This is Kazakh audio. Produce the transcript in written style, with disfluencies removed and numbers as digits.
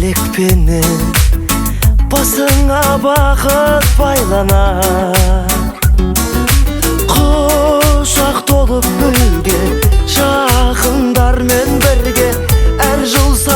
Тілекпенен басыңа бақыт байланар. Құшақ толып гүлге, жақындармен бірге әр жыл сайын.